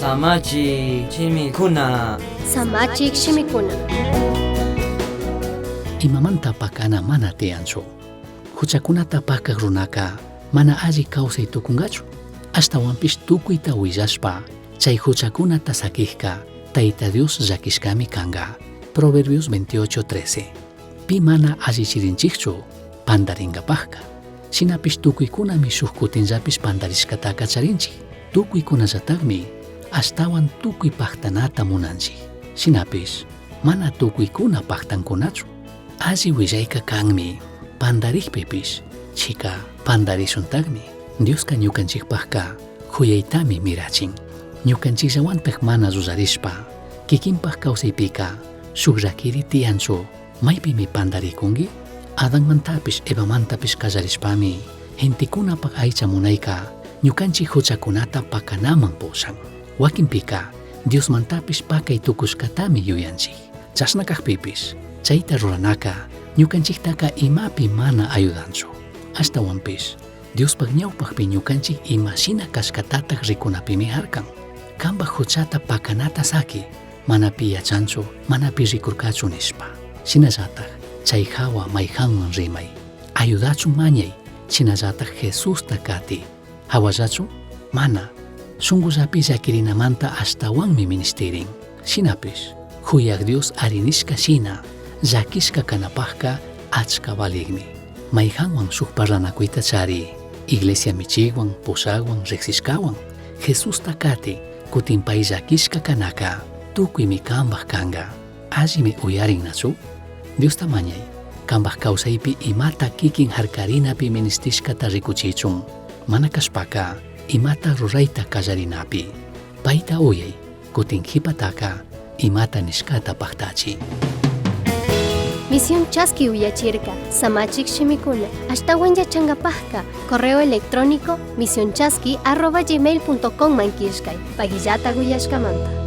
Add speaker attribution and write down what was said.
Speaker 1: Samachik shimikuna.
Speaker 2: Samachik shimikuna.
Speaker 3: Imamanta pakana mana tiyanchu. Huchakunata pakak runaka mana alli kawsay tukunkachu. Ashtawanpish tukuyta willashpa chay huchakunata sakijka Tayta Dios llakishkami kanka. Proverbios 28:13. Pi mana allichirinchikchu pandaringapajka. Shinapish tukuykunami shuk kutinllapish pandarishkataka charinchik. Tukuykunallatakmi ashtawan tukuy pajtanata munanchik. Shinapish mana tukuykuna pajtankunachu. Alli willayka kanmi pandarikpipish chika pandarishuntagmi. Dioska ñukanchikpajka juyaytami mirachin. Ñukanchikllawantaj mana rurarishpa kikinpaj kawsaypika shuk rakiri tiyanchu maypimi pandarikunki. Adanmantapish Evamantapish kallarishpami gentekunapak aycha munayka ñukanchik huchakunata pakanaman pushan. Wakinpika Diosmantapish pakay tukushkatami yuyanchik. Chashna kajpipish chayta ruranaka ñukanchiktaka imapi mana ayudanchu. Ashtawanpish Diospaj ñawpajpi ñukanchik imashina kashkatataj rikunapimi harkan. Kanpaj huchata pakanata saki, mana pi yachanchu, mana pi rikurkachu nishpa. Shinallataj chay hawa mayjanman rimay. Ayudachun mañay, shinallataj Jesusta kati. Hawallachu? Mana. Shunkullapi llakirinamanta ashtawanmi ministirin. Shinapish, juyaj Dios arinishka shina, llakishka kanapajka achka valigmi. Mayjanwan shuk parlanakuyta chari, iglesia michikwan, pushakwan, riksishkawan, Jesusta kati, kutin pay llakishka kanaka, tukuymi kanpaj kanka. Allimi uyarin nachu? Diosta mañay, kanpaj kawsaypi imata kikin harkarinapi ministishkata rikuchichun, mana kashpaka imata rurayta kallarinapi. Payta uyay, kutin jipataka imata nishkata paktachi.
Speaker 2: Misión Chaski uyachirka, Samachik shimikuna, ashtawan yachangapajka, correo electrónico misionchaski@gmail.com man killkay, pagillata uyashkamanta.